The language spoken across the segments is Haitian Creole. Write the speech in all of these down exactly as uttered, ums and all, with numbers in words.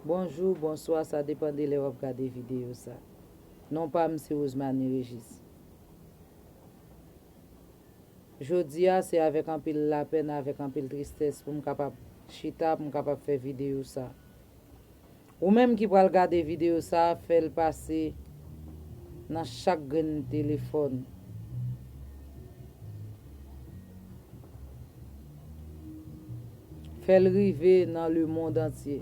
Bonjou, bonswa, sa depann de lè w ap gade videyo sa. Non pa m se Rosemary Régis. Jodi a, se avèk anpil lapenn, avèk anpil tristès pou m kapab chita, pou m kapab fè videyo sa. Ou menm ki pral gade videyo sa, fè l pase nan chak grenn telefòn. Fè l rive nan lemonn antye.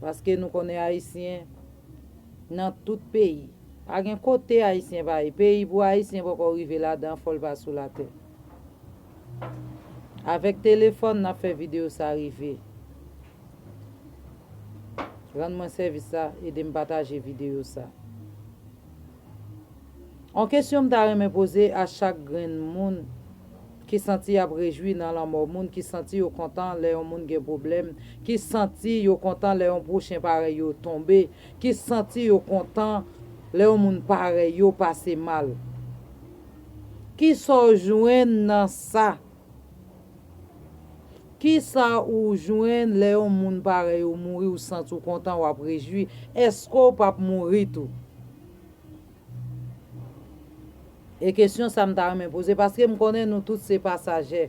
Paske nou konnen Ayisyen nan tout peyi. Pa gen kote Ayisyen pa ye. Peyi pou Ayisyen poko rive ladan, fò l pa sou latè. Avèk telefòn, n ap fè videyo sa rive. Rann mwen sèvis la, ede m pataje videyo sa. On kesyon m ta renmen poze a chak grenn moun ki santi y ap rejwi nan lanmò moun, ki santi yo kontan lè yon moun gen pwoblèm, ki santi yo kontan lè yon pwochen parèy yo tonbe, ki santi yo kontan lè yon moun parèy yo pase mal. Kisa w jwenn nan sa? Kisa ou jwenn lè yon moun parèy ou mouri, ou santi w kontan, w ap rejwi? Èske w p ap mouri tou? E kesyon sa m ta renmen poze, paske m konnen nou tout se pasajè.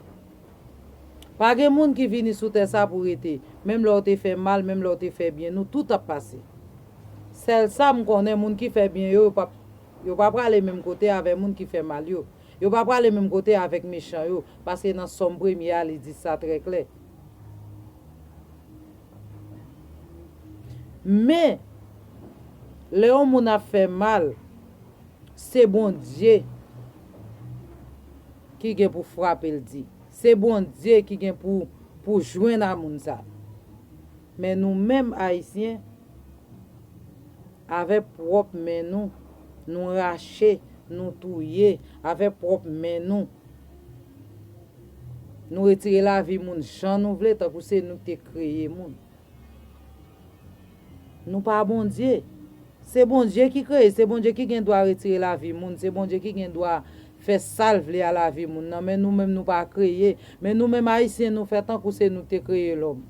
Pa gen moun ki vini sou tè sa pou rete. Menm lè w te fè mal, menm lè w te fè byen, nou tout ap pase. Sèl sa m konnen, moun ki fè byen yo, yo p ap, yo pa prale menm kote avè moun ki fè mal yo. Yo pa prale menm kote avèk mechan yo, paske nan Sòm premye a, li di sa trè klè. Men, lè yon moun ap fè mal, se Bondye ki gen pou frape l di. Se Bondye ki gen pou, pou jwenn a moun sa. Men nou menm Ayisyen, avèk pwòp men nou, nou rache, nou touye, avèk pwòp men nou. Nou retire lavi moun jan nou vle, tankou se nou ki te kreye moun. Nou pa Bondye. Se Bondye ki kreye, se Bondye ki gen dwa retire lavi moun, se Bondye ki gen dwa fè sa l vle a lavi moun nan, men nou menm nou pa kreye. Men nou menm Ayisyen, nou fè tankou se nou ki te kreye lòm.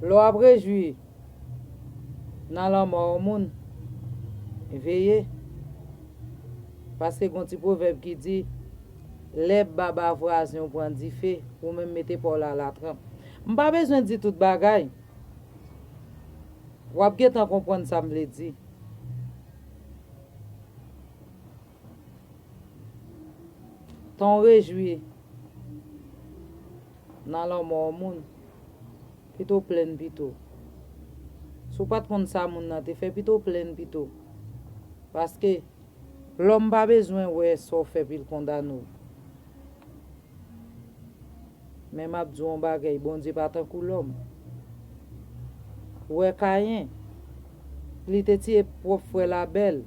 Lè w ap rejwi nan lanmò yon moun, veye. Paske gen yon ti pwovèb ki di, lè baba vwazen w pran dife, ou menm mete pa w la latranp. M pa bezwen di tout bagay. W ap gentan konprann sa m vle di. Tan w rejwi nan lanmò yon moun, pito plenn pito. Si w pa t konn sa moun nan te fè, pito plenn pito. Paske lòm pa bezwen wè sa w fè pou l kondane w. Men m ap di w yon bagay, Bondye pa tankou lòm. Ou wè Kayen, li te tiye pwòp frè l Abèl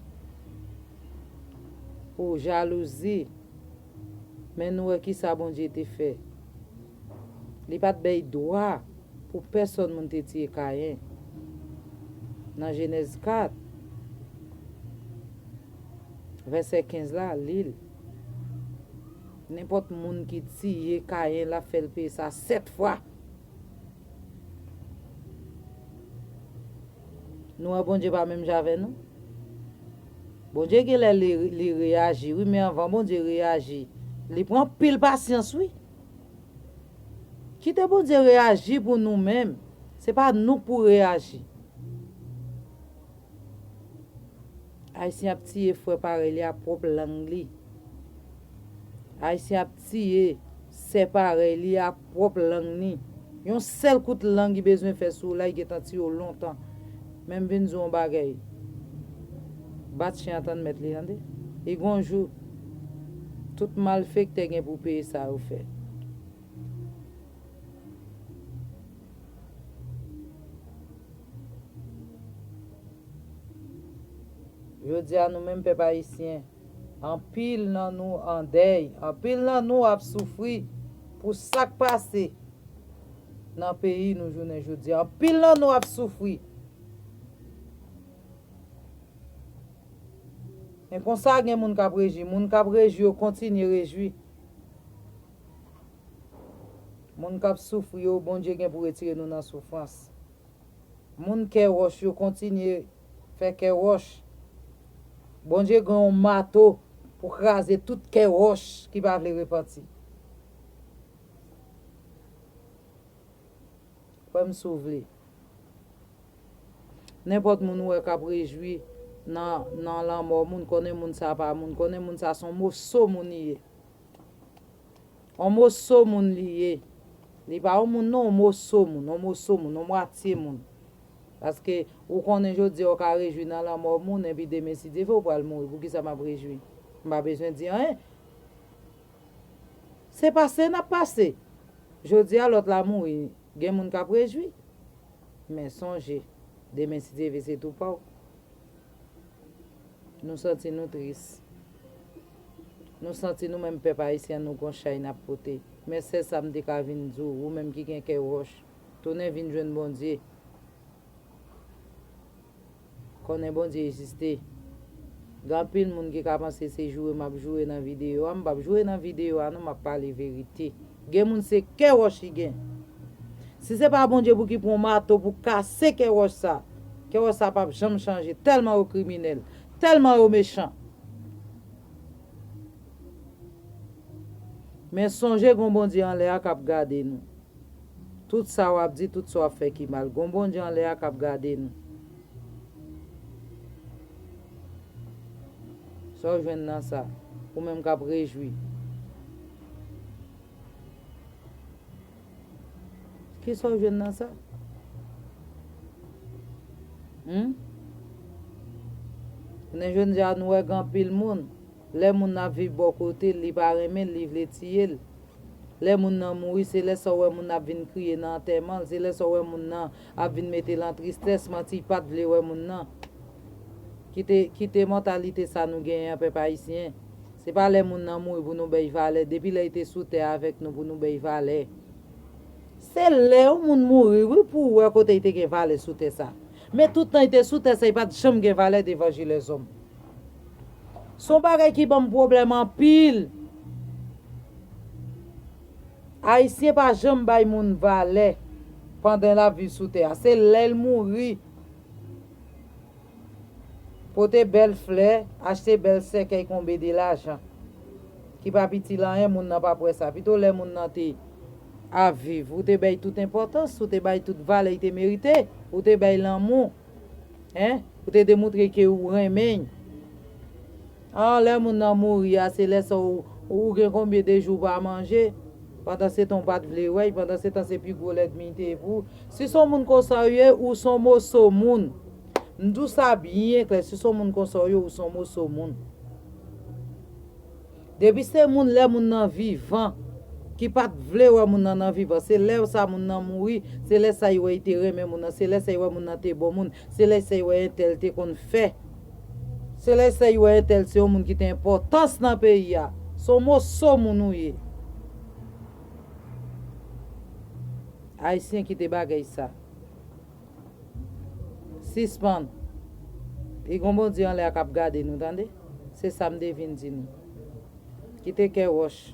pou jalouzi. Men nou wè kisa Bondye te fè. Li pa t bay dwa pou pèsonn moun te tiye Kayen. Nan Jenèz kat, vèsè kenz la, li l. Nenpòt moun ki tiye Kayen, l ap fè l peye sa sèt fwa. Nou wè Bondye pa menm jan avè nou. Bondye genlè li, li reyaji, wi, men anvan Bondye reyaji, li pran anpil pasyans, wi. Kite Bondye reyaji pou nou menm. Se pa nou k pou reyaji. Ayisyen ap tiye frè parèy li a pwòp lang li. Ayisyen ap tiye sè parèy li a pwòp lang ni. Yon sèl kout lang li bezwen fè sou w la, li gentan tiye w lontan. Men m vin di w yon bagay. Bat chen an tann mèt li, tande. E gon jou, tout malfektè gen pou peye sa yo fè. Jodi a, nou menm pèp ayisyen, anpil nan nou an dèy, anpil nan nou ap soufri pou sa k pase nan peyi nou jounen jodi a. Anpil nan nou ap soufri. Men konsa gen moun k ap rejwi. Moun k ap rejwi yo kontinye rejwi. Moun k ap soufri yo, Bondye gen pou retire nou nan soufrans. Moun kè wòch yo, kontinye fè kè wòch. Bondye gen yon mato pou kraze tout kè wòch ki pa vle repanti. Kwè m si w vle. Nenpòt moun ou wè k ap rejwi nan, nan lanmò moun, konnen moun sa pa moun, konnen moun sa se yon moso moun li ye. On moso moun li ye. Li pa yon moun non, on moso moun, on moso moun, on mwatye moun. Paske ou konnen jodi a ou ka rejwi nan lanmò moun, epi demen si Dye vle ou pral mouri. Poukisa m ap rejwi? M pa bezwen di anyen. Se pase n ap pase. Jodi a lòt la mouri, gen moun k ap rejwi. Men sonje, demen si Dye vle se tou pa w. Nou santi nou tris. Nou santi nou menm pèp ayisyen nou gon chay n ap pote. Men sèl sa m te ka vin di w, ou menm ki gen kè wòch, tounen vin jwenn Bondye. Konnen Bondye egziste. Gen anpil moun ki ka panse se joure m ap joure nan videyo a. M p ap joure nan videyo a non, m ap pale verite. Gen moun se kè wòch li gen. Si se pa Bondye pou ki pran mato pou kase kè wòch sa, kè wòch sa p ap janm chanje. Tèlman yo kriminèl, tèlman yo mechan. Men sonje gon Bondye anlè a k ap gade nou. Tout sa w ap di, tout sa w ap fè ki mal, gon Bondye anlè a k ap gade nou. Sa w jwenn nan sa? Ou menm k ap rejwi. Kisa w jwenn nan sa? Hmm? Konnen jodi a nou wè gen anpil moun, lè moun nan ap viv bò kote l, li pa renmen l, li vle tiye l. Lè moun nan mouri, se lè sa w wè moun nan ap vin kriye nan antèman l, se lè sa w wè moun nan ap vin mete l an tristès, manti, l pa t vle wè moun nan. Kite, kite mantalite sa nou genyen an, pèp ayisyen. Se pa lè moun nan mouri pou nou bay valè, depi lè li te sou tè avèk nou pou nou bay valè. Se lè yon moun mouri, wi, pou w wè kote li te gen valè sou tè sa. Men tout tan li te sou tè sa, li pa t janm gen valè devan je lèzòm. Se yon bagay ki ban m pwoblèm anpil. Ayisyen pa janm bay moun valè pandan l ap viv sou tè a. Se lè l mouri. Pote bèl flè, achte bèl sèkèy, konbyen de lajan ki p ap itil anyen, moun nan p ap wè sa. Pito lè moun nan te ap viv, ou te bay tout enpòtans, ou te bay tout valè li te merite, ou te bay lanmou, en, ou te demontre ke ou renmen l. An, lè moun nan mouri a, se lè sa ou, ou gen konbyen de jou ou pa manje, pandan se tan ou pa t vle wè l, pandan se tan se pi gwo lènmi li te ye pou ou. Si se yon moun konsa ou ye, ou se yon moso moun. M di w sa byen klè, si se yon moun konsa ou ye, ou se yon moso moun. Depi se moun, lè moun nan vivan, ki pa t vle wè moun nan nan vivan, se lè sa moun nan mouri, se lè sa y wè y te renmen moun nan, se lè sa y wè moun nan te bon moun, se lè sa y wè entèl te konn fè. Se lè sa y wè entèl se yon moun ki te enpòtans nan peyi a. Se yon moso moun ou ye. Ayisyen kite bagay sa. Sispann. E gon Bondye anlè a k ap gade nou, tande. Se sa m te vin di nou. Kite kè wòch.